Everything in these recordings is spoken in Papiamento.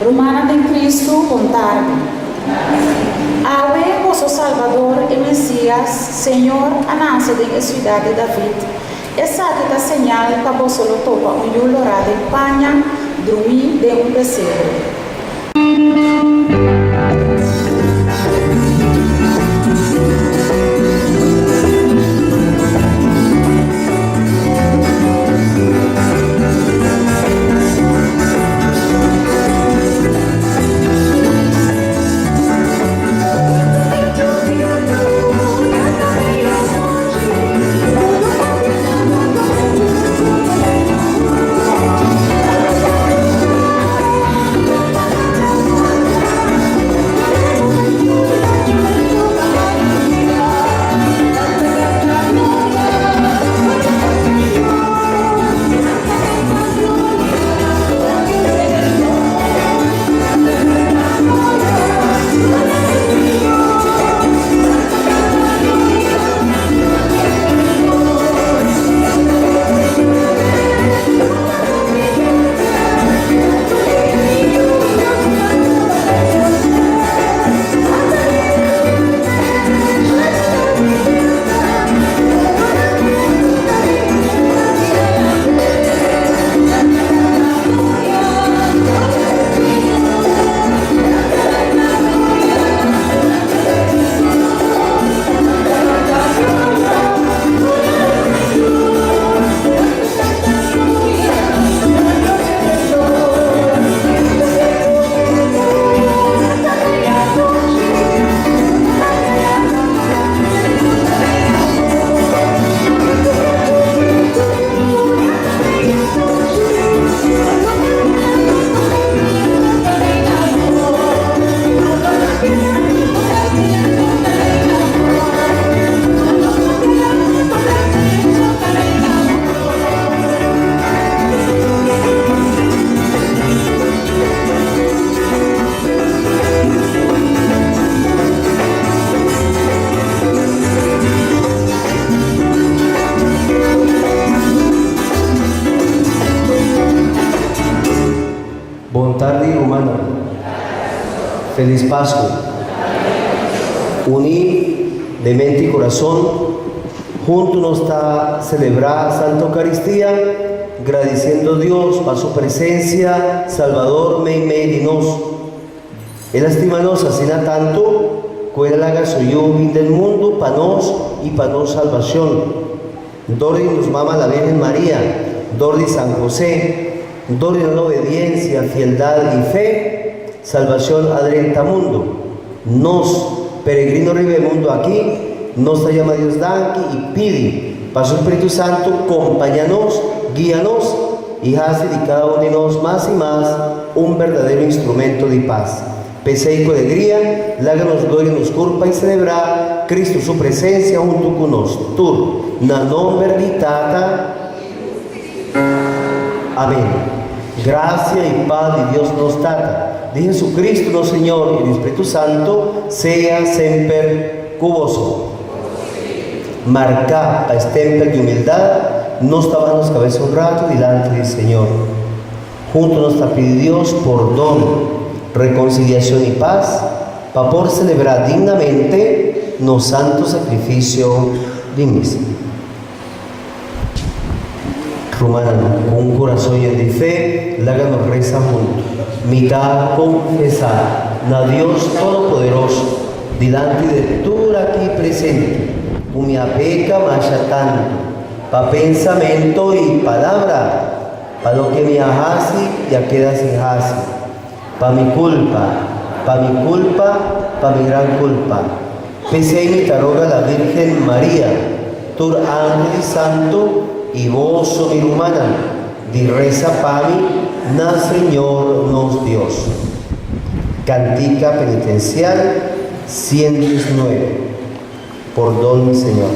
Rumannan den Kristu, bon tardi. Awe boso Salbador, e Mesias, Señor, a nase den e siudat di David. Esaki ta señal pa boso lo topa un yu lorá den paña, drumí den un pesebre. Felis Pasku. Uní den mente i kurason, huntu nos ta selebrá Santa Eukaristia, gradisiendo Dios pa Su presensia salbador meimei di nos. El a stima nos asina tantu ku El a laga Su Yu bin den mundu pa nos i pa nos salbashon. Dor di nos Mama la Virgen Maria, dor di San José, dor di nan obediencia, fieldad y fe, salvacion a drenta mundo. Nos, peregrino riba e mundo aki, nos ta yama Dios danki y pidi pa su Spiritu Santo compaña nos, guia nos y haci di cada un di nos mas y mas un berdadero instrumento di paz. P'esei ku alegria, laga nos gloria nos kurpa i selebrá Kristu su presensia huntu ku nos tur, na nomber di Tata. Amen. Grasia i pas di Dios nos Tata, di Hesukristu nos Señor i di Spritu Santu sea semper ku boso. Marká pa es tempel di humildat, nos ta baha nos kabesa un ratu dilanti di Señor. Huntu nos ta pidi Dios pordon, rekonsiliashon i pas pa por selebrá dignamente nos santu sakrifisio di misa. Rumannan, ku un kurason yen di fe, laga nos resa huntu. Mi ta konfesá na Dios Todopoderoso, dilanti de tur aki presente, ku mi a peka masha tantu, pa pensamentu i palabra. Pa loke mi a hasi i a keda sin hasi. Pa mi kulpa, pa mi kulpa, pa mi gran kulpa. P'esei mi ta roga la Virgen Maria, tur angel i santu, i boso mi rumannan, di resa pa mi na Señor nos Dios. Kantika Penitensial 119. Pordon mi Señor.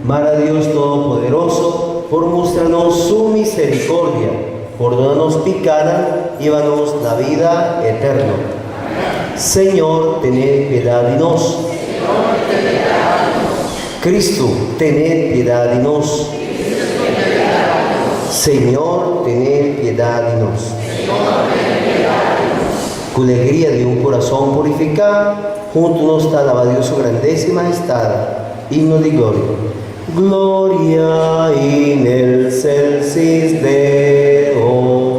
Mara Dios Todopoderoso por mustra nos su misericordia, pordona nos picánan y hiba nos na vida eterno. Señor, tened piedad di nos. Cristo, tened piedad di nos. Señor, tened piedad di nos. Cu legria di un curason purificá, huntu nos ta alabá Dios su grandeza y majestad, himno di gloria. Gloria in excelsis Deo.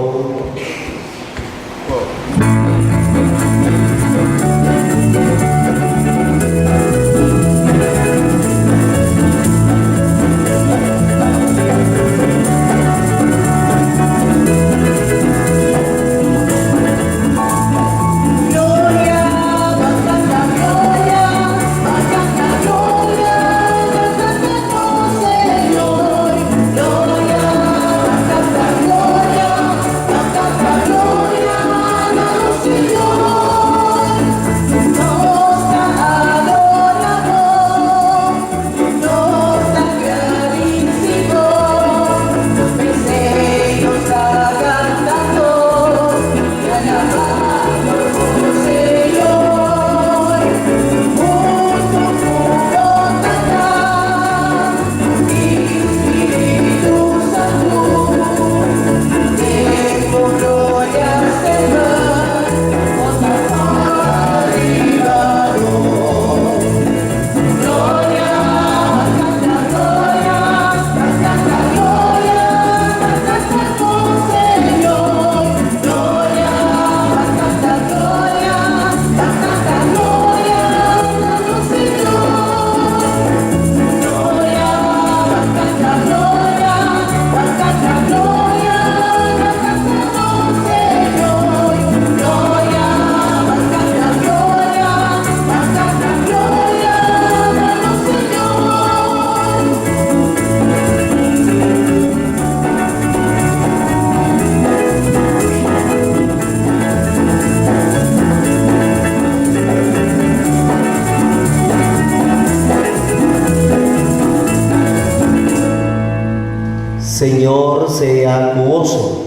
Señor sea ku boso.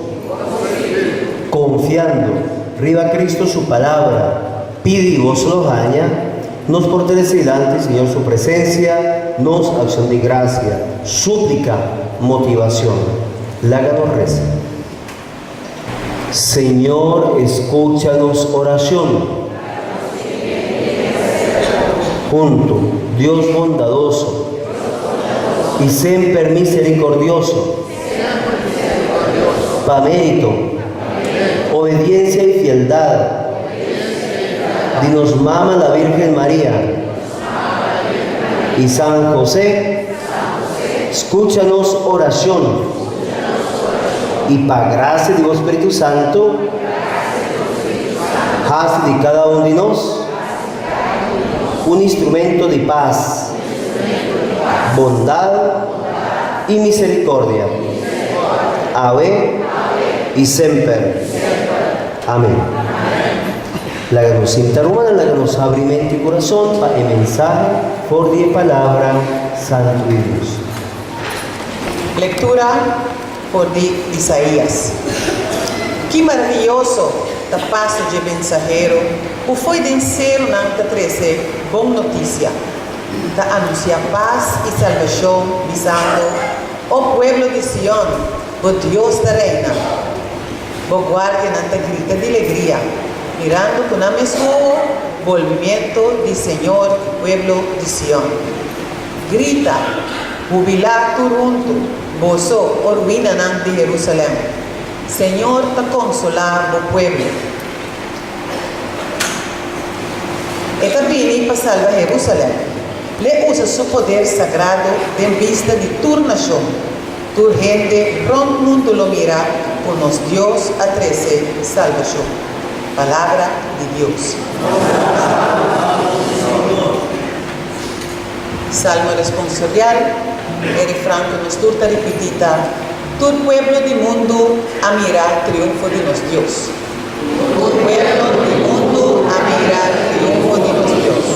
Konfiando riba Cristo su palabra, pidi boso lo haña, nos por trese dilanti Señor su presencia nos akshon di grasia, súplika, motivacion. Laga nos resa. Señor escucha nos oracion. Hunto, Dios bondadoso y semper misericordioso, pa mérito, obediencia y fieldad di nos Mama la Virgen María y San José, scucha nos oracion y pa gracia di bo Spiritu Santo, haci di cada un di nos un instrumento di paz, bondad y misericordia, awe y semper. Amen. Laga nos sinta rumannan, laga nos habri mente y corazon pa e mensahe for di e Palabra Santu di Dios. Lectura for di Isaías. Ki maraviyoso ta paso dje mensahero ku fo'i den serunan ta trese bon notisia, ta anunsiá pas i salbashon, bisando, O pueblo di Sion, bo Dios ta reina! Bo guardianan ta grita di legria, mirando ku nan mes wowo bolbimiento di Señor di pueblo di Sion. Grita, hubilá tur huntu, boso, o ruinanan di Jerusalèm! Señor ta konsolá bo pueblo. E ta bini pa salba Jerusalèm. L'e usa su poder sagrado den bista di tur nashon. Tur hende rònt mundu lo mira ku nos Dios a trese salbashon. Palabra di Dios. Salmo responsorial, E refran ku nos tur ta ripití ta, Tur pueblo di mundu a mira triunfo di nos Dios. Tur pueblo di mundu a mira triunfo di nos Dios.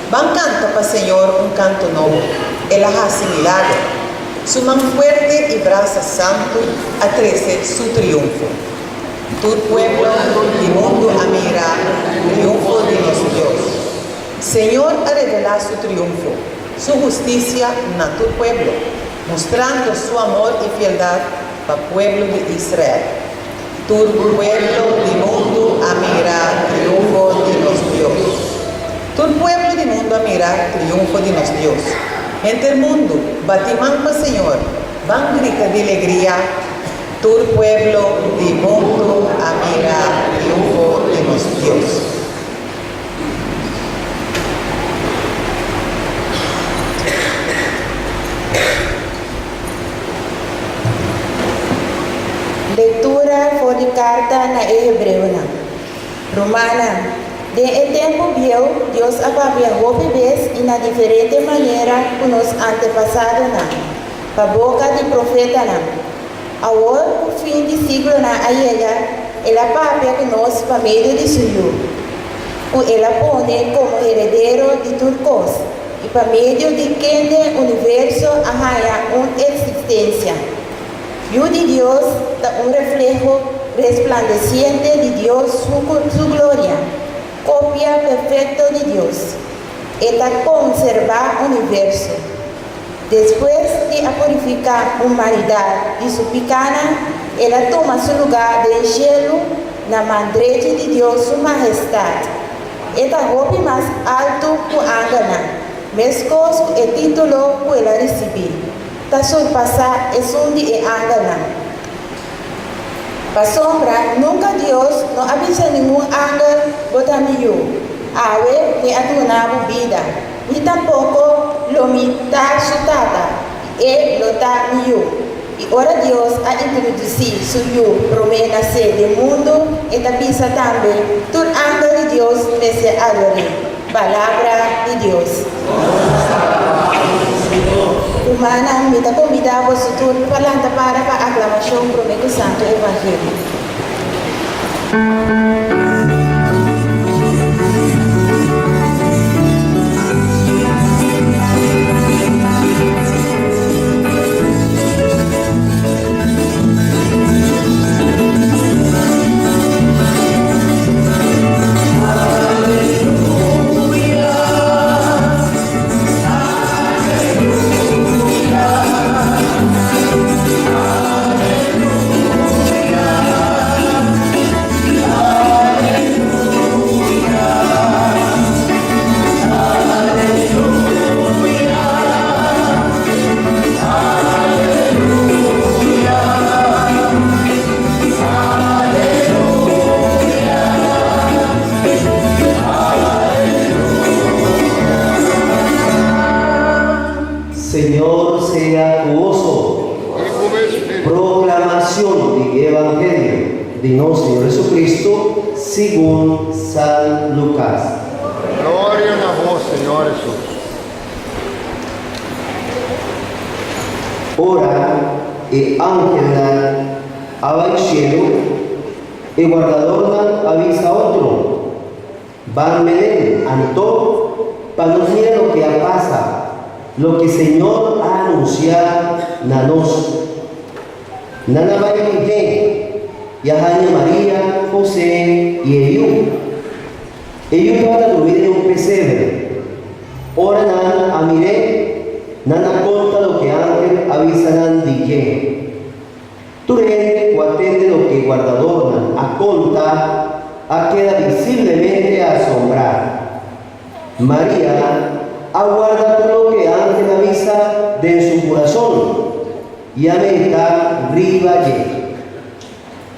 Ban kanta pa Señor un kanto nobo, El a hasi milager. Su man fuerte i brasa santu a trese su triunfo. Tur pueblo di mundu a mira triunfo di nos Dios. Señor a revelá su triunfo, su hustisia na tur pueblo, mustrando su amor i fieldat pa pueblo di Israel. Tur pueblo di mundu a mira triunfo di nos Dios. Tur pueblo di mundu a mira triunfo di nos Dios. Henter mundu, bati man pa Señor, ban grita di legria. Tur pueblo di mundu a mira triunfo di nos Dios. Lektura for di Karta na e Hebreonan. Rumannan, den e tempu bieu Dios a papia hopi bes i na diferente manera ku nos antepasadonan, pa boka di profetanan. Awor ku fin di siglonan a yega, el a papia ku nos pa medio di su Yu, ku el a pone komo heredero di tur kos. I pa medio di kende universo a haña un eksistensia. Yu di Dios ta un refleho resplandesiente di Dios su gloria, kopia perfekto di Dios. E ta konserbá universo. Despues di a purifiká humanidat di su pikánan, el a tuma su lugá den shelu na man drechi di Dios su Mahestat. E ta hopi mas altu ku angelnan, meskos ku e título ku el a risibí ta surpasá esun di e angelnan. Pasobra nunka Dios no a bisa ningun angel, Bo ta mi yu, awe mi a duna bo bida, ni tampoko lo mi ta su tata, i e lo ta mi yu. I ora Dios a introdusí su Yu promé nasé den mundu, e ta bisa tambe, Tur angel di Dios mester ador'é. Palabra di Dios. Rumannan, mi ta kombidá boso tur pa lanta para pa aklamashon promé ku Santu Evangelio. Señor sea ku boso. I ku bo espíritu. Proclamación di Evangelio di nos Señor Jesucristo segun San Lucas. Gloria na bo, Señor Hesus. Ora e angelnan a bai shelu, e wardadornan a bisa otro, Ban Belén, anto, pa nos mira loke a pasa, loke Señor a anunsiá na nos. Nan a bai lihé i a haña Maria, José i e yu. E yu tabata drumí den un pesebre. Ora nan a mir'é, nan a konta loke ángel a bisa nan di dje. Tur hende ku a tende loke wardadornan a konta a keda visiblemente asombrá. Maria a warda tur loke ángel a bisa den su kurason i a meditá riba dje.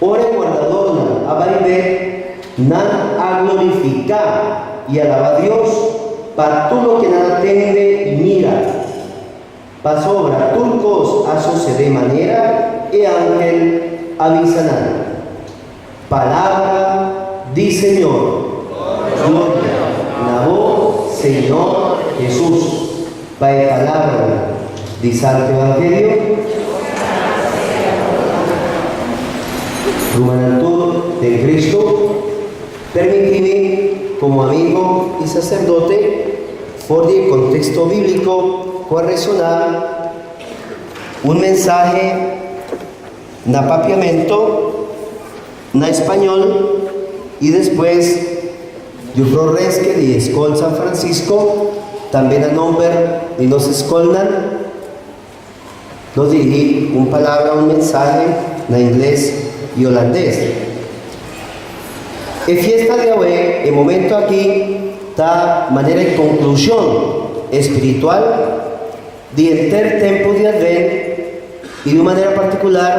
Ora e wardadornan a bai bek, nan a glorifiká i alabá Dios pa tur loke nan a tende i mira. Pasobra tur kos a sosede manera e angel a bisa nan. Palabra di Señor. Gloria na bo, Señor Hesus. Pa e palabranan di Santo Evangelio. Rumannan tur den Cristo, permití mi komo amigo i saserdote for di e konteksto bíbliko ku a resoná un mensahe na papiamento, na español i despues Jufrou Renske di Skol San Francisco, tambe na nomber di nos skolnan, nos dirigí un palabra, un mensahe na ingles i holandes. E fiesta di awe, e momento aki, ta manera e konklushon espiritual di henter tempu di Advent i di un manera partikular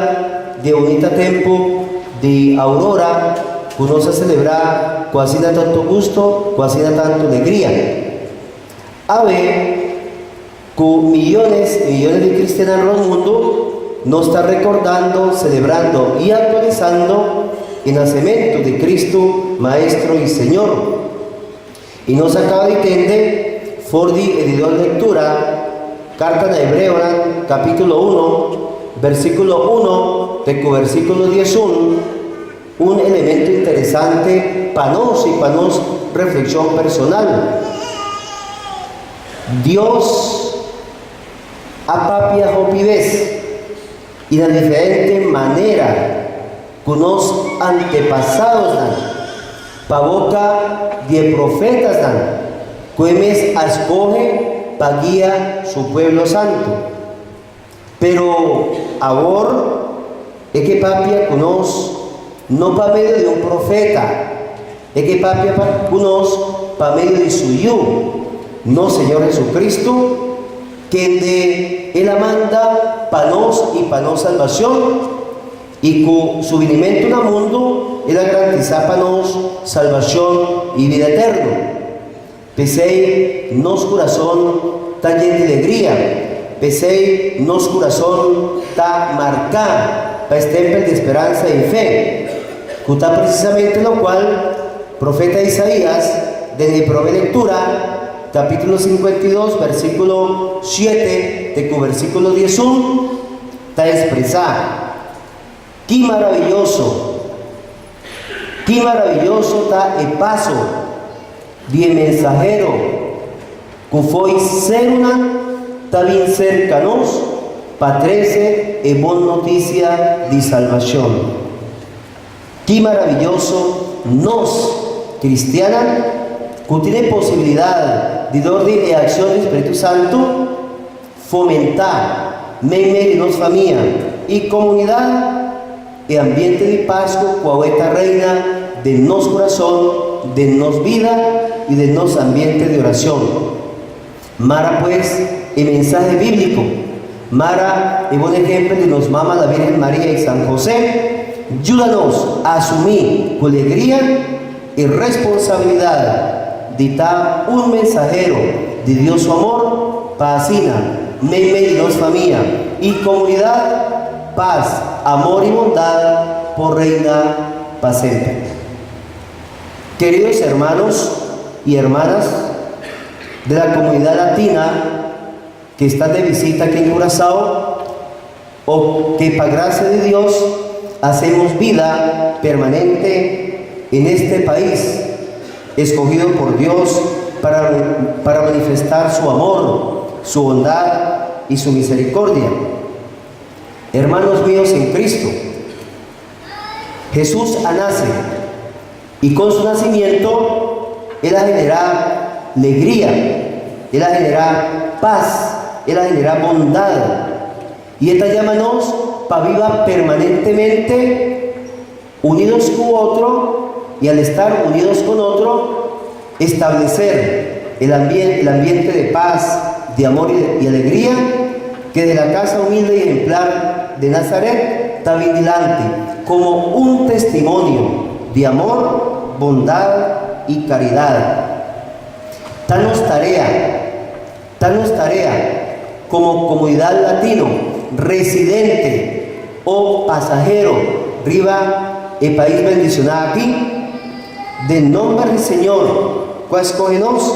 di e bunita tempu di Aurora ku nos a selebrá ku asina tantu gusto, ku asina tantu legria. Awe, ku miyones i miyones di kristiannan rònt mundu, nos ta rekordando, selebrando i aktualisando e nasementu di Kristu, Maestro i Señor. I nos a kaba di tende for di e di dos lektura, Karta na Hebreonan, kapítulo uno, versíkulo uno te ku versíkulo 11, un elemento interesante pa nos i pa nos reflekshon personal. Dios a papia hopi bes i na diferente manera ku nos antepasadosnan pa boka di e profetasnan ku e mes a skohe pa guia su pueblo santu. Pero awor e ke papia ku nos no pa medio di un profeta, e ke papia ku nos pa medio di su Yu, nos Señor Jesucristo, kende el a manda pa nos i pa nos salbacion, i ku su binimentu na mundu el a garantisa pa nos salbacion i bida eterno. P'esei nos kurason ta yen di legria, p'esei nos kurason ta marká pa es tempel di speransa i fe, ku ta presisamente lokual profeta Isaías den e promé lektura, kapítulo 52, versíkulo 7 te ku versíkulo 11, ta ekspresá. Ki maraviyoso! Ki maraviyoso ta e paso di e mensahero ku fo'i serunan ta bin serka nos pa trese e bon notisia di salbashon! Ki maraviyoso nos, kristiannan, ku tin e posibilidat di dor di e akshon di Spiritu Santu, Fomentá meimei di nos famia i komunidat e ambiente di Pasku ku awe ta reina den nos kurason, den nos bida i den nos ambiente di orashon. Mara pues e mensahe bíbliko, mara e bon ehempel di nos Mama la Virgen Maria i San José, yuda nos asumí ku legria e responsabilidat di ta un mensahero di Dios su amor. pa asina, meimei di nos famia i komunidat, pas, amor i bondat por reina pa semper. Queridos hermanos y hermanas de la comunidad latina que están de visita aquí en Curazao o que pa gracia de Dios hacemos vida permanente en este país escogido por Dios para, para manifestar su amor, su bondad y su misericordia. Hermanos míos en Cristo, Jesús nace y con su nacimiento Él ha generado alegría, Él ha generado paz, Él ha generado bondad. Y esta llámanos para viva permanentemente unidos con otro y al estar unidos con otro, establecer el, ambiente, el ambiente de paz, de amor y, y alegría que de la casa humilde y ejemplar de Nazaret está vigilante como un testimonio de amor, bondad y caridad. Danos tarea, danos tarea como comunidad latino, residente o pasajero, riba el país bendicionado aquí, del nombre del Señor, cual escógenos,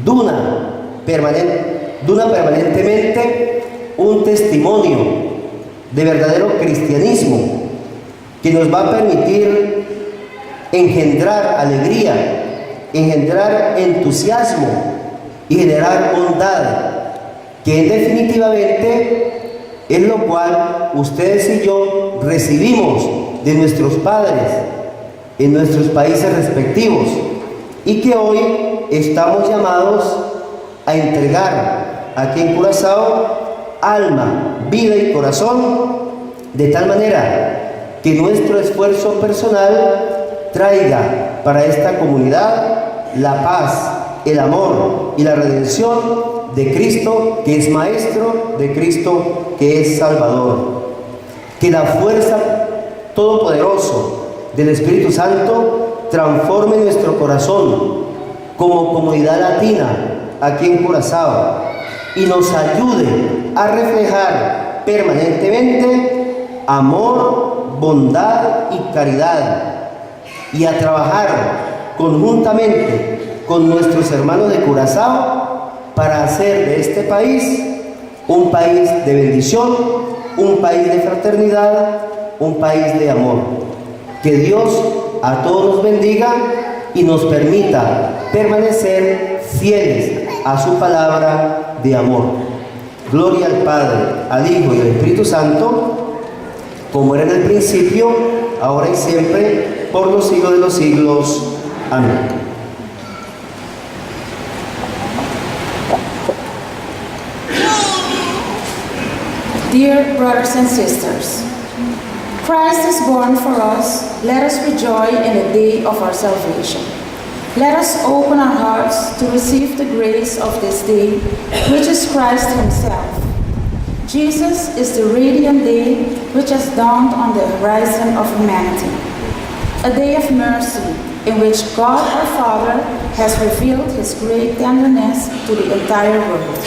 duna, permanente, duna permanentemente un testimonio de verdadero cristianismo que nos va a permitir engendrar alegría, engendrar entusiasmo y generar bondad, que definitivamente es lo cual ustedes y yo recibimos de nuestros padres en nuestros países respectivos y que hoy estamos llamados a entregar aquí en Curazao alma, vida y corazón, de tal manera que nuestro esfuerzo personal traiga para esta comunidad la paz, el amor y la redención de Cristo, que es Maestro, de Cristo, que es Salvador. Que la fuerza todopoderoso del Espíritu Santo transforme nuestro corazón como comunidad latina aquí en Curazao y nos ayude a reflejar permanentemente amor, bondad y caridad y a trabajar conjuntamente con nuestros hermanos de Curazao para hacer de este país un país de bendición, un país de fraternidad, un país de amor. Que Dios a todos nos bendiga y nos permita permanecer fieles a su palabra de amor. Gloria al Padre, al Hijo y al Espíritu Santo, como era en el principio, ahora y siempre, por los siglos de los siglos. Amén. Dear brothers and sisters, Christ is born for us. Let us rejoice in the day of our salvation. Let us open our hearts to receive the grace of this day, which is Christ Himself. Jesus is the radiant day which has dawned on the horizon of humanity. A day of mercy in which God our Father has revealed His great tenderness to the entire world.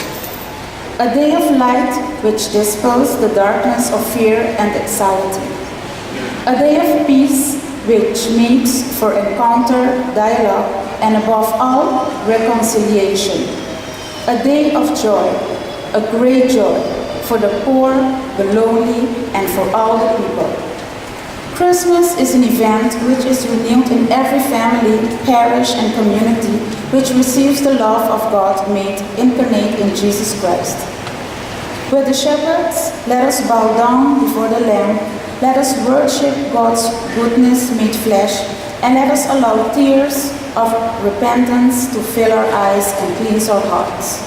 A day of light which dispels the darkness of fear and anxiety. A day of peace which makes for encounter, dialogue, and above all, reconciliation. A day of joy, a great joy for the poor, the lonely, and for all the people. Christmas is an event which is renewed in every family, parish, and community which receives the love of God made incarnate in Jesus Christ. With the shepherds, let us bow down before the Lamb. Let us worship God's goodness made flesh, and let us allow tears of repentance to fill our eyes and cleanse our hearts.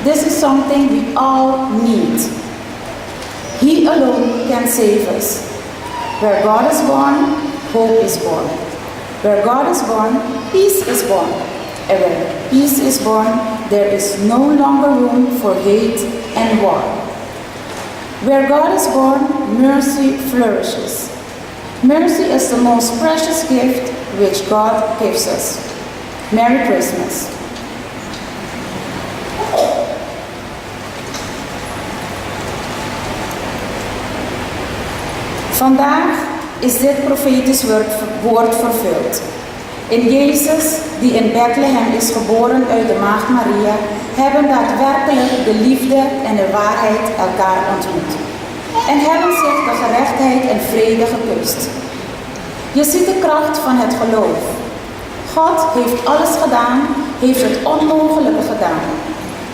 This is something we all need. He alone can save us. Where God is born, hope is born. Where God is born, peace is born. And where peace is born, there is no longer room for hate and war. Where God is born, mercy flourishes. Mercy is the most precious gift which God gives us. Merry Christmas. Vandaag is dit profetisch woord vervuld. In Jezus, die in Bethlehem is geboren uit de maagd Maria, hebben daadwerkelijk de liefde en de waarheid elkaar ontmoet. En hebben zich de gerechtigheid en vrede gekust. Je ziet de kracht van het geloof. God heeft alles gedaan, heeft het onmogelijke gedaan.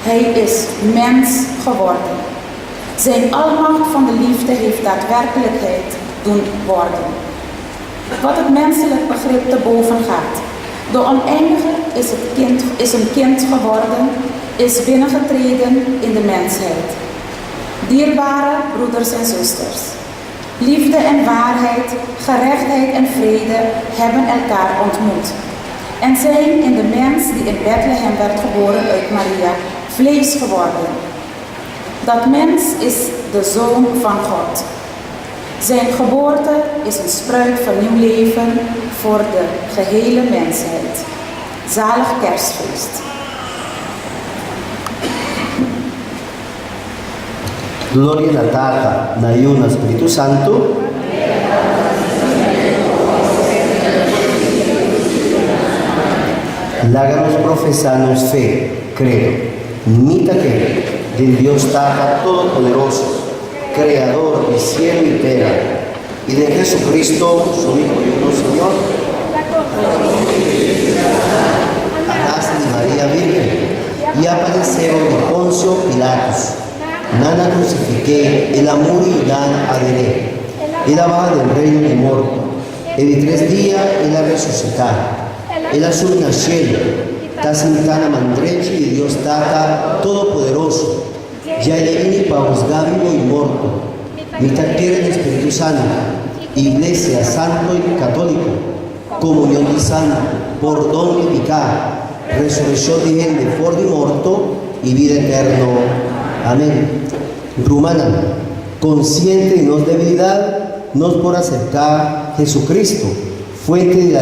Hij is mens geworden. Zijn almacht van de liefde heeft daadwerkelijkheid doen worden. Wat het menselijk begrip te boven gaat. De oneindige is, het kind, is een kind geworden, is binnengetreden in de mensheid. Dierbare broeders en zusters, liefde en waarheid, gerechtheid en vrede hebben elkaar ontmoet. En zijn in de mens die in Bethlehem werd geboren uit Maria, vlees geworden. Dat mens is de Zoon van God. Zijn geboorte is een spruit van nieuw leven voor de gehele mensheid. Zalig kerstfeest. Gloria na Tata, na Yu, na Spiritu Santu. Laga nos profesá nos fe, credo. Mi ta kere den Dios Tata Todopoderoso, Creador di cielo y tera, y den Jesucristo, su Hijo y uno Señor, a nace di Maria Virgen, y a padecé bou di Poncio Pilatus. Nan a crucifiqué, el a muri y nan a deré. El a baha den reino di morto. E di tres dia el a resucitá. El a subi na cielo, ta sintá na man drechi di Dios Tata Todopoderoso. Ya el a bini pa husgá bibo y morto. Mi ta kere den Spiritu Santo, Iglesia Santo y Católico, comunión di santo, pordon di picá, resurreccion di hende for di morto y bida eterno. Amén. Rumannan, conciente di nos debilidad, nos por acercá Jesucristo, fuente di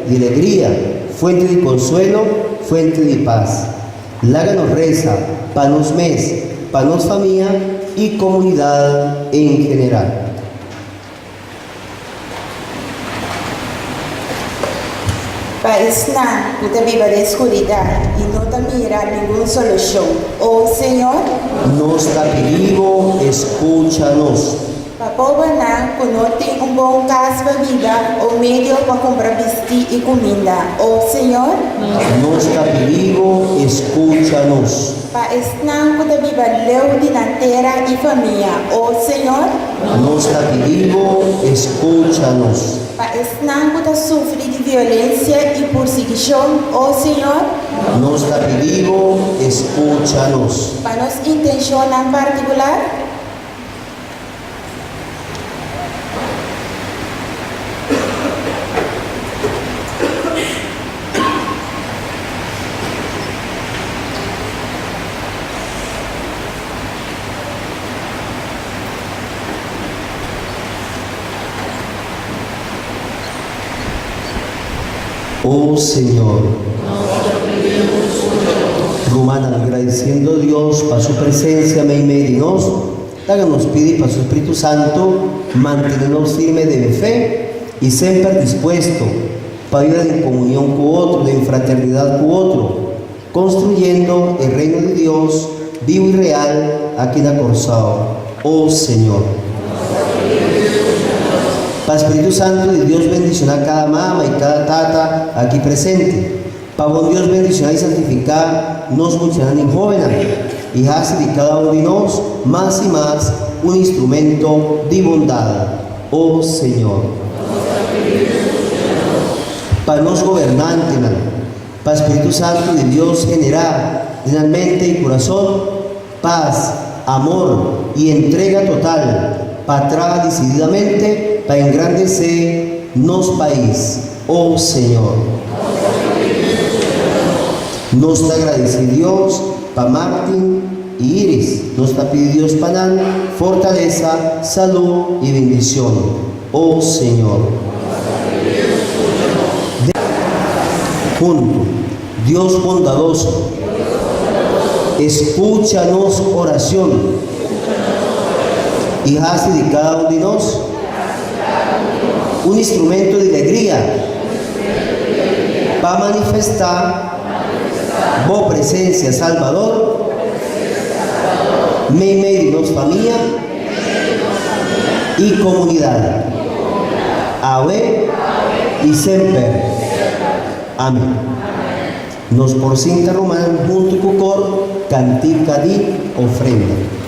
di alegria, fuente di consuelo, fuente di paz. Laga nos reza pa nos mes, pa nos famia y comunidad en general. Pa esnan ku ta biba den skuridat i no ta mira ningun solushon, o Señor. Nos ta pidi bo, eskucha nos. Pa pobernan ku no tin un bon kas pa biba o medio pa kumpra bistí i kuminda, o Señor. Nos ta pidi bo, eskucha nos. Pa esnan ku ta biba leu di nan tera i famia, o Señor. Nos ta pidi bo, escucha nos. Pa esnan ku ta sufri di violensia i pursiguishon, o Señor. Nos ta pidi bo, escucha nos. Pa nos intenshonnan partikular. Oh Señor. Rumannan, gradiciendo Dios pa su presencia meimei di nos, laga nos pidi pa su Spiritu Santo mantene nos firme den fe y semper dispuesto pa biba den comunion cu otro, den fraternidad cu otro, Construyendo e Reino di Dios biu i real aki na Kòrsou. O Señor. Pa Spiritu Santu di Dios bendishoná kada mama i kada tata aki presente. Pa bon Dios bendishoná i santifiká nos muchanan i hóbennan i hasi di kada un di nos mas i mas un instrumento di bondad. O Señor. Pa nos gobernantenan. Pa Spiritu Santu di Dios generá den nan mente i kurason pas, amor i entrega total pa traha disididamente pa engrandesé nos pais. O Señor. Nos ta gradisí Dios pa Martin i Iris. Nos ta pidi Dios pa nan fortalesa, salú i bendicion. O Señor. Huntu, Dios bondadoso, escucha nos oracion y haci di cada un di nos. Un instrumento di legria pa manifestá Bo presensia Salbador meimei di nos famia i komunidat, awe i semper. Amen. Nos por sinta ruman huntu ku kor kantika di ofrenda.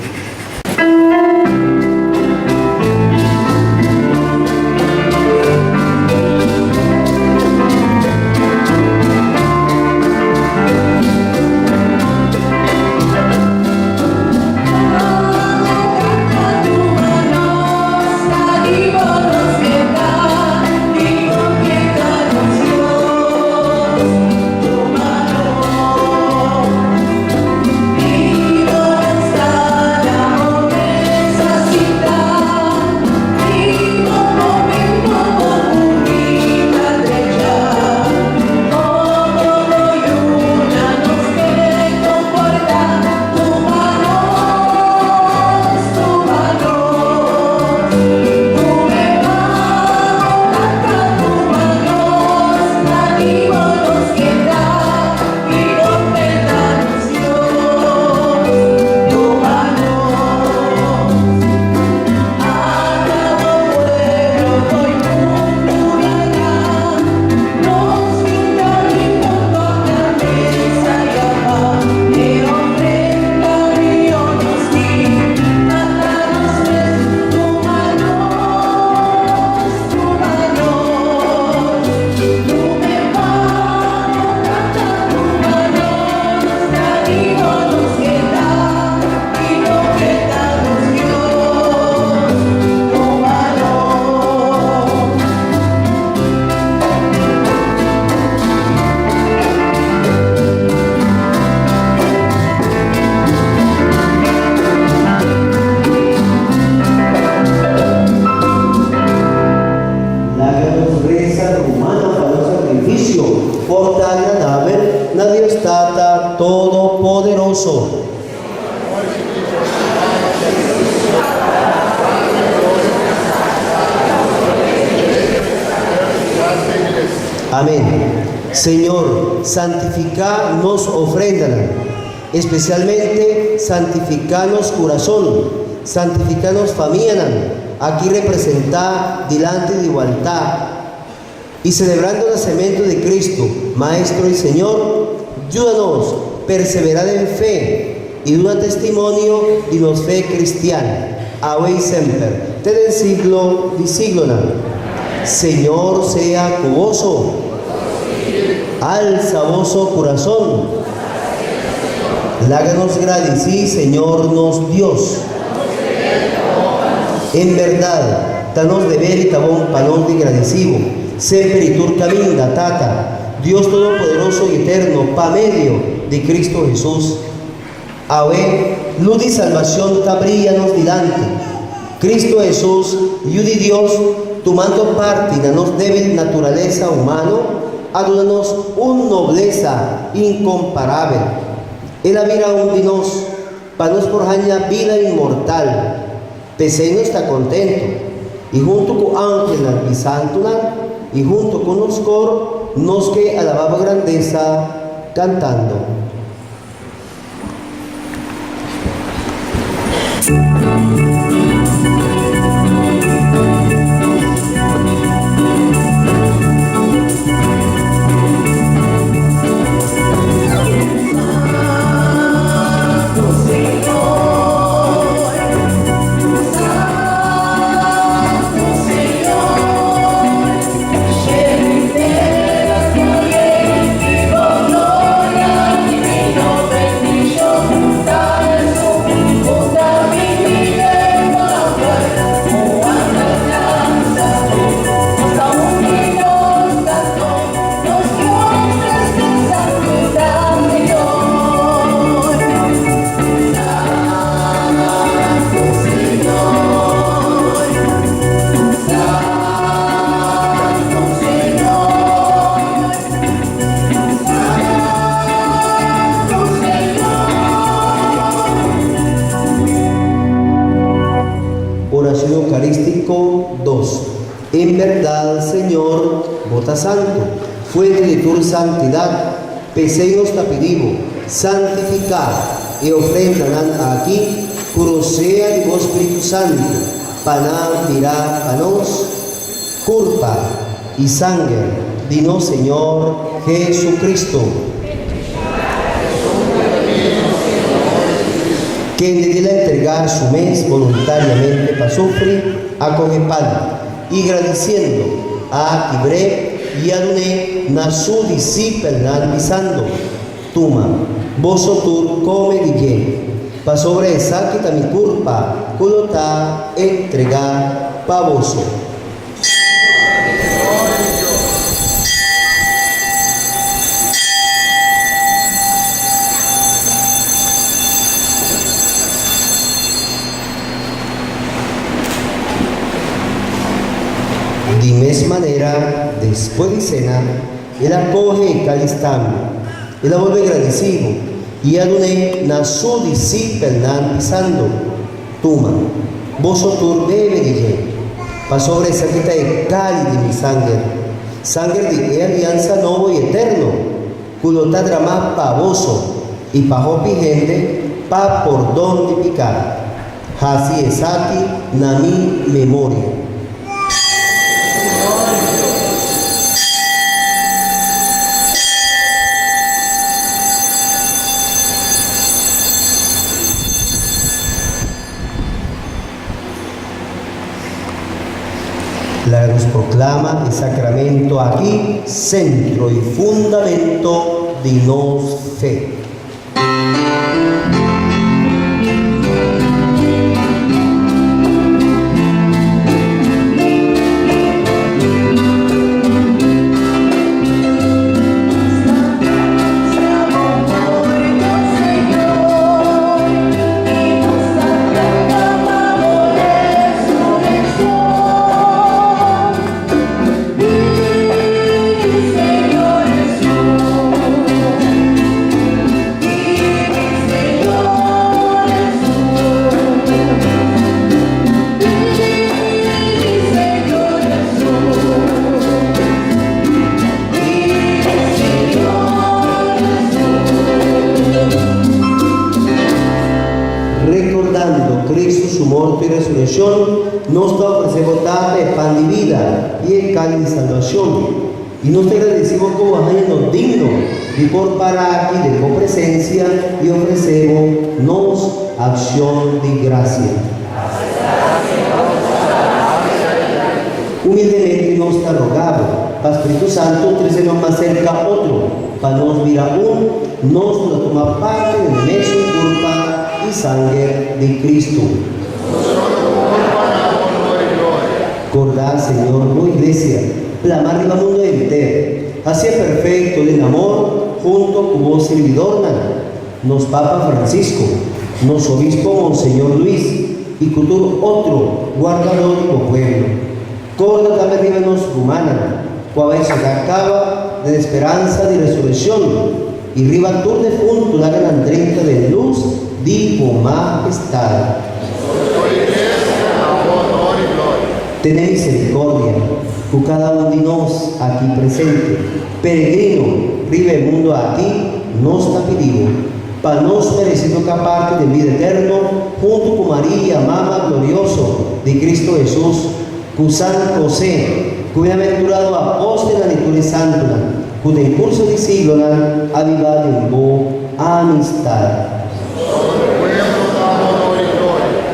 Laga nos reza rumana pa nos sacrificio por ta agradabel na Dios Tata Todopoderoso. Amén. Señor, santifica nos ofrendanan, especialmente santifica nos curazon, santifica nos famianan, aki representá dilanti di bo altá, i celebrando nacemento di Cristo, Maestro i Señor, yúdanos perseverá den fe i duna testimonio di nos fe cristian, awe i semper, te den siglo di siglonan. Señor sea cu boso. Alza boso curazon. Laga nos gradicí Señor nos Dios. En berdad, ta nos deber i ta bon pa nos di gradicí bo, semper i tur caminda, Tata, Dios Todopoderoso i Eterno, pa medio di Cristo Jesús. Awe, luz di salbacion ta briya nos dilanti. Cristo Jesús, Yu di Dios, tumando parti na nos débil naturalesa humano, a duna nos un noblesa incomparabel. El a bira un di nos, pa nos por haña bida inmortal. P'esei nos ta kontentu, i huntu ku angelnan i santunan, i huntu ku nos kor, nos ke alabá bo grandesa kantando. En berdad, Señor, Bo ta santu, fuente di tur santidat, p'esei nos ta pidi Bo, santifiká e ofrendanan aki ku rosea di Bo Spiritu Santu, pa nan bira pa nos kurpa i sanger di nos Señor Jesucristo. Kende di la entregá su mes boluntariamente pa sufri, a kohe pan, i gradisiendo, a kibr'é i a dun'é na su disipelnan, bisando, Tuma, boso tur kome di dje, pasobra esaki ta mi kurpa ku lo ta entregá pa boso. Di mes manera, despues di sena, el a kohe e kalis tambe. El a bolbe gradisido i a dun'é na su disipelnan, bisando, Tuma, boso tur bebe di dje, pasobra esaki ta e kali di mi sanger, sanger di e aliansa nobo i eterno, ku lo ta dramá pa boso i pa hopi hende pa pordon di piká. Hasi esaki na mi memoria. Laga nos proclama e sacramento aki, centro y fundamento di nos fe. Recordando Cristo su morto y resurreccion, nos ta ofrece bo Tata e pan di bida y e cali di salbacion. Y nos ta agradeci bo cu bo a haña nos digno di por para aki den bo presencia y ofrece bo nos accion di gracia. Humildemente nos ta roga bo pa Spiritu Santu trece nos mas cerca otro, pa nos bira un, nos lo tuma parti den e mesun curpa y sanger di Cristo. Corda, Señor, bo Iglesia, plama riba mundo henter, hacié perfecto den amor hunto cu bo sirbidornan, nos Papa Francisco, nos Obispo Monseñor Luis y cu tur otro guardador di bo pueblo. Corda tambe riba nos rumannan cu a bay chega caba den esperanza di resureccion y riba tur defunto laga nan drenta den luz di bo majestad. Tene misericordia cu cada un di nos aki presente, peregrino riba e mundo aki, nos ta pidi bo, pa nos merece toca parti den bida eterno hunto cu Maria, Mama glorioso di Cristo Jesus, cu San Jose, cu bienaventurado apostelnan y tur e santonan, cu den curso di siglonan a biba den bo amistad.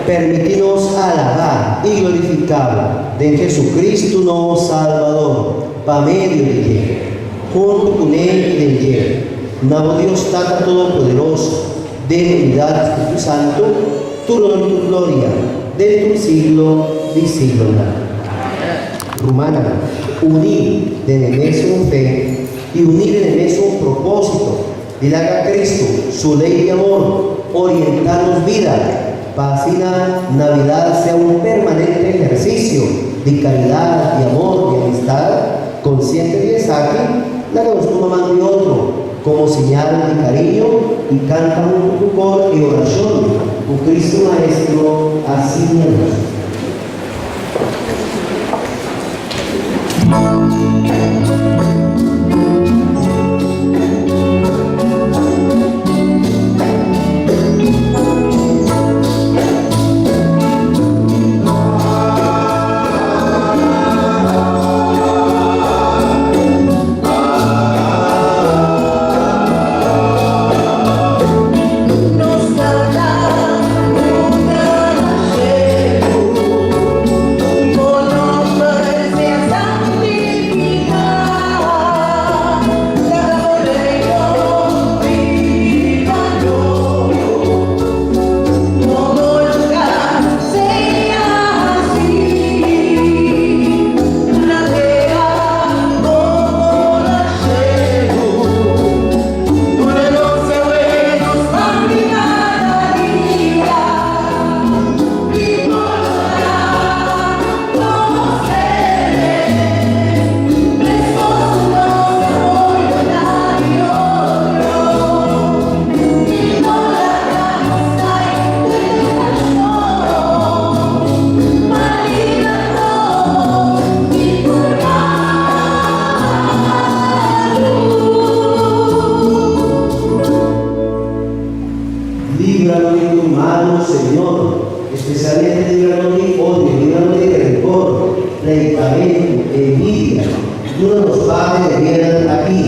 Permiti nos alabá i glorifiká bo den Jesucristo nos Salbador, pa medio di dje, huntu kuné i den dje, na bo Dios Tata Todopoderoso, den unidat di Spiritu Santu, tur honor i tur gloria, den tur siglo di siglonan. Rumannan, uní den e mesun fe i uní den e mesun propósito, Di laga Cristo, su ley di amor, orienta nos bida, pa asina Navidad sea un permanente ehercicio di caridad, di amor, di amistad. Consciente di esaki, laga nos tuma man di otro como señal di cariño y canta hunto cu cor e oracion cu Cristo Maestro a siña nos. di tur malu, Señor, espesialmente libra nos di odio, libra nos di renkor, pleitamentu, envidia. Duna nos paz den e dianan aki.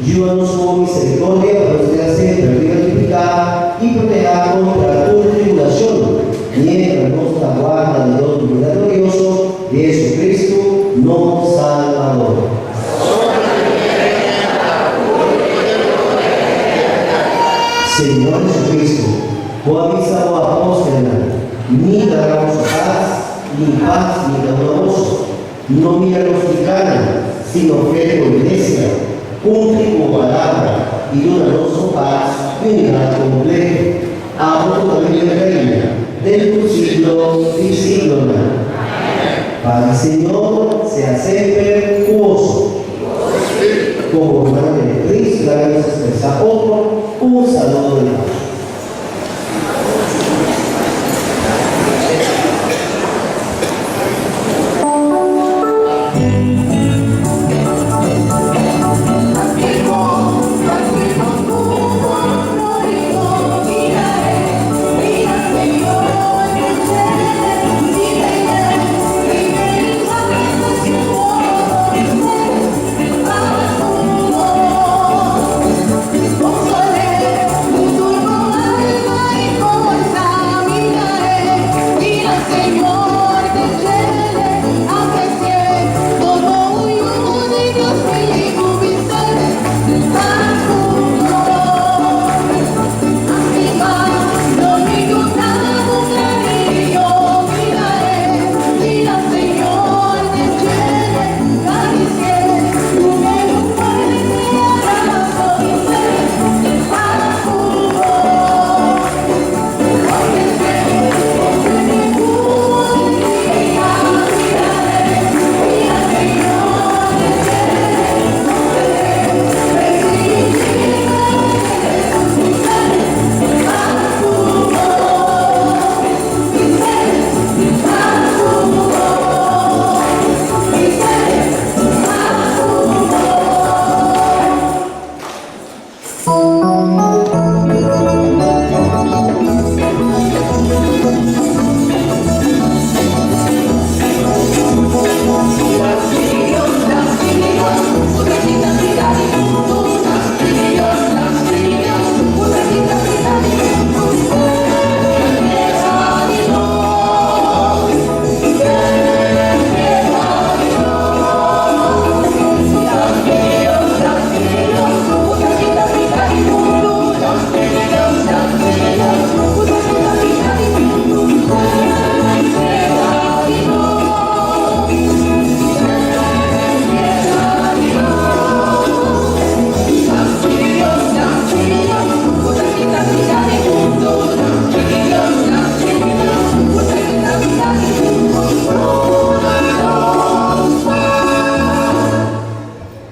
Yuda nos ku bo miserikordia pa nos keda semper riba di piká i protehá kontra tur tribulashon, miéntras nos ta warda di nos binida glorioso di Jesucristo, nos Salbador. Señor Jesucristo, bo a bisa bo apóstelnan, Mi ta duna boso pas, mi pas mi ta duna boso. No mira nos pikánan, sino fe di bo iglesia. Kumpli ku bo palabra i duna nos bo pas i unidat kompleto. Abo ku ta biba i reina den tur siglo di siglonan. Pas di Señor sea semper ku boso. Komo rumannan den Cristo laga nos expresá otro un saludo di pas.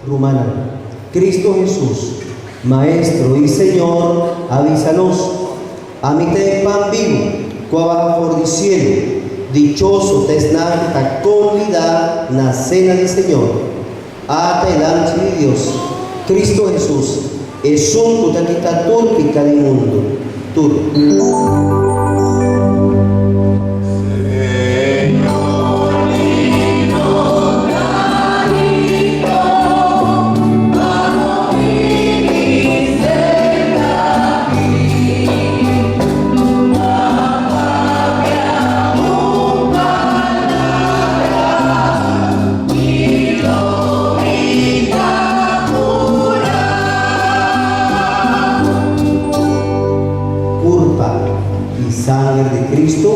Rumannan, Cristo Hesus, Maestro i Señor, a bisa nos, Ami ta e pan bibu ku a baha for di sielu. Dichoso ta esnan ku ta konbidá na sena di Señor. Ata e Lamchi di Dios, Cristo Hesus, esun ku ta kita tur piká di mundu. Tur. Kurpa i sanger di Kristu.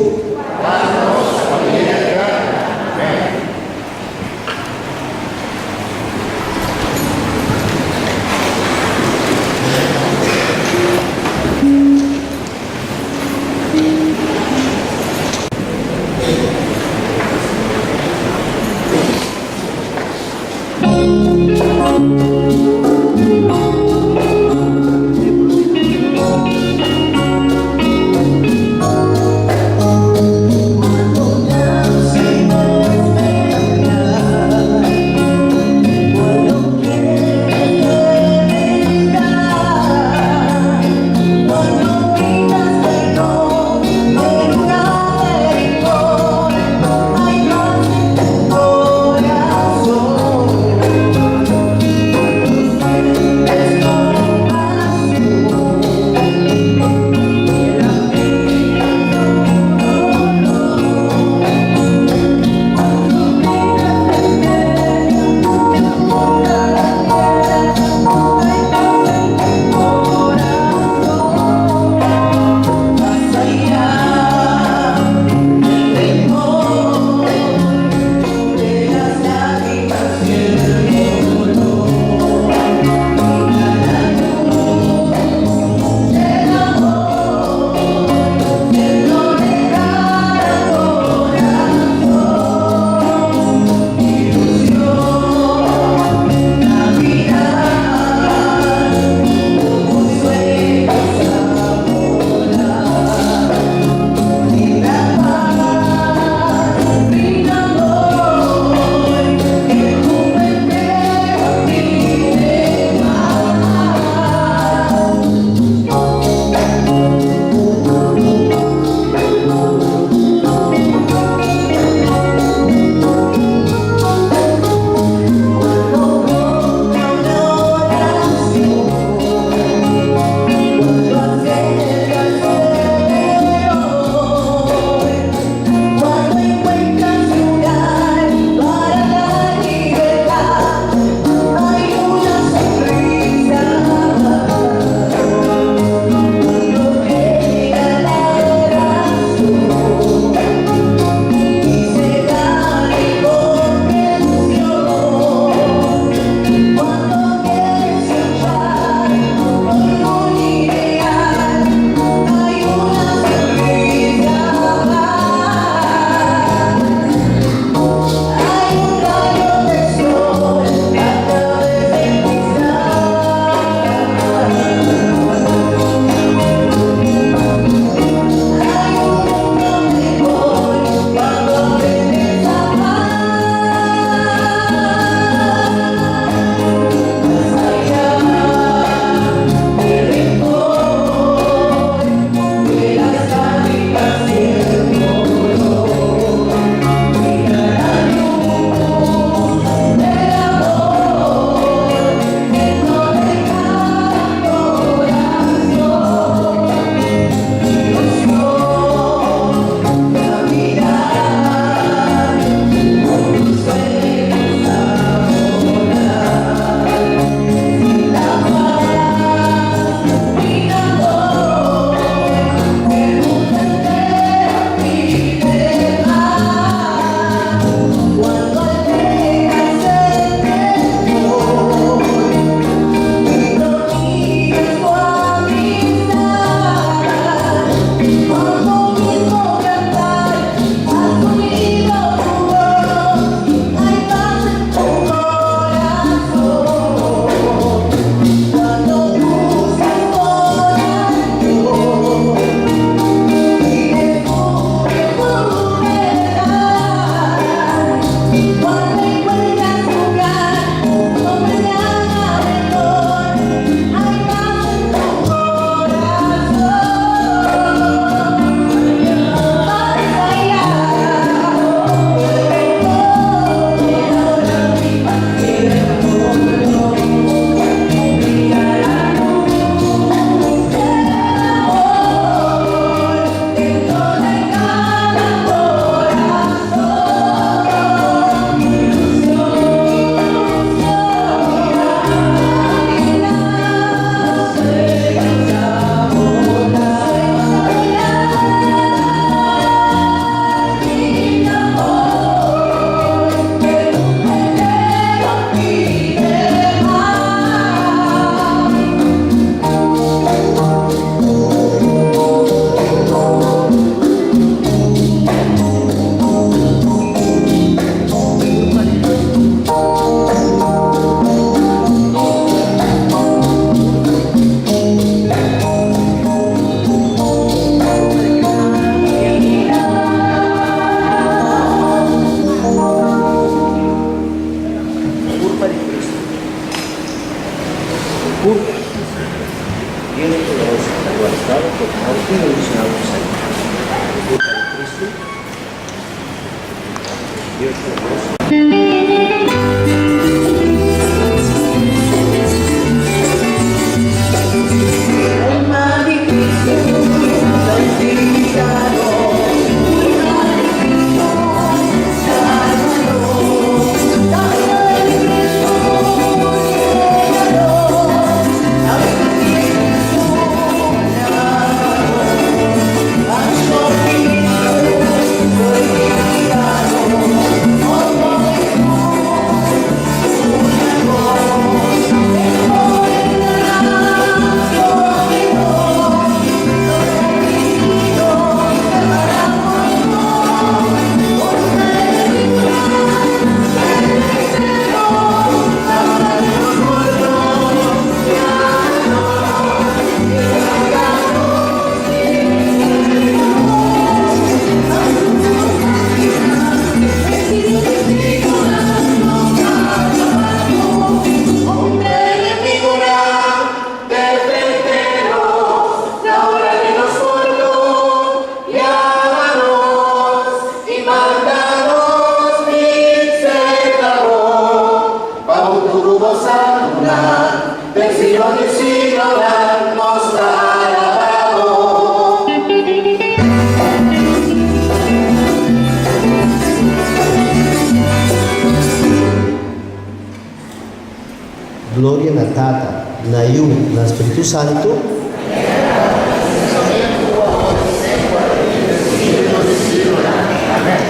Gloria na Tata, na Yu, na Spiritu Santu.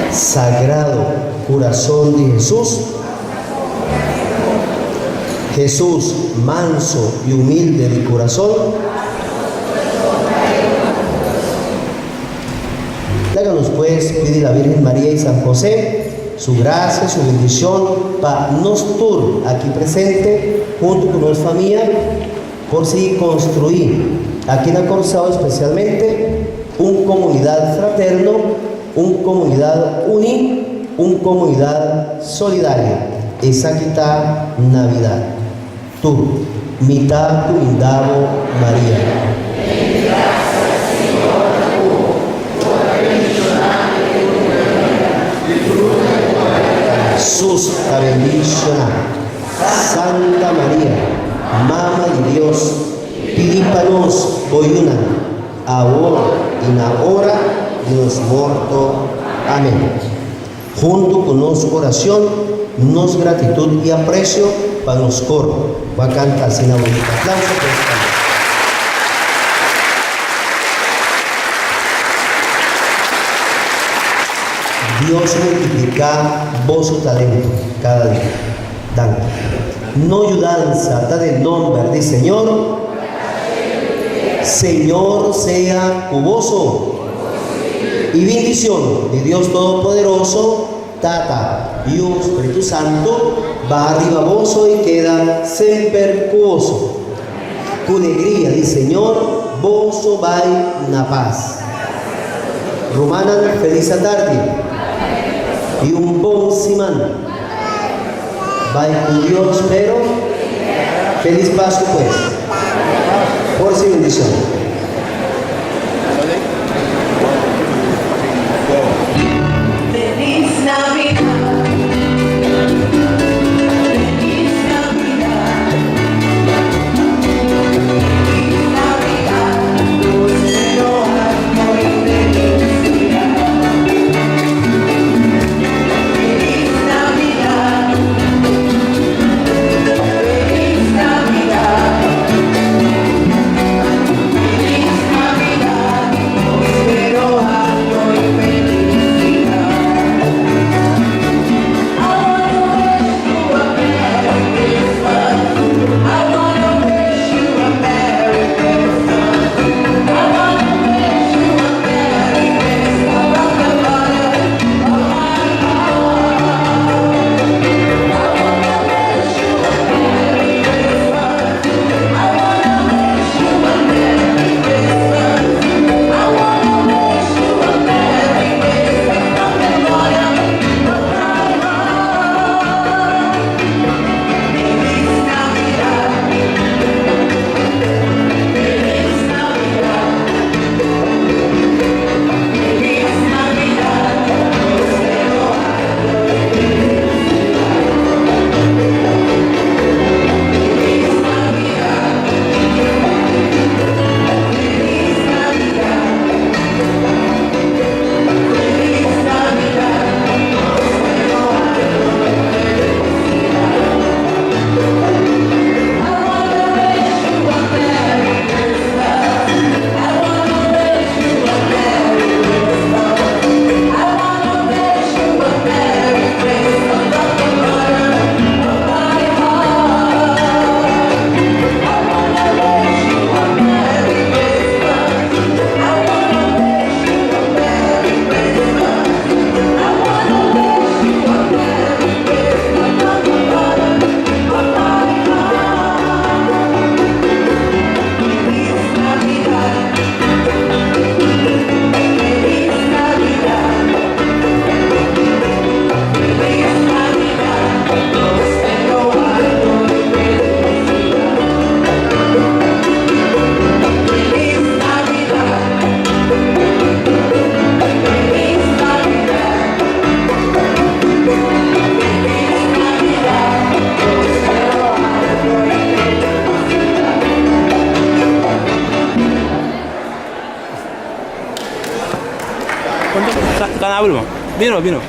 Sagrado Corazón de Jesús. Jesús, manso y humilde de corazón. Háganos pues, pide la Virgen María y San José, su gracia, su bendición, para nos tur aquí presente, junto con nuestra familia, por si construir aquí en Acorzado especialmente un comunidad fraterno, un comunidad uni, un comunidad solidaria. Esa quita Navidad. Tú, mitad humildado María. Jesús ta bendiciona. Santa María, Mama di Dios, pidi pa nos boyunan, awor y na ora di nos morto. Amén. Hunto cu nos oracion, nos gratitud y aprecio pa nos coro cu a canta asina bonito. Aplauso pues pa nan. Dios multiplica boso talento cada dia. Danki. No yudansa ta den nomber di Señor. Señor sea cu boso. Y bindicion di Dios Todopoderoso, Tata, Yu, Spiritu Santo, baha riba boso y keda semper cu boso. Cu legria di Señor boso bai na paz. Rumannan feliz atardi y un bon siman. Bai cu Dios pero feliz Pascu pues. Forza y bendicion. Kana bro. Bino, bino.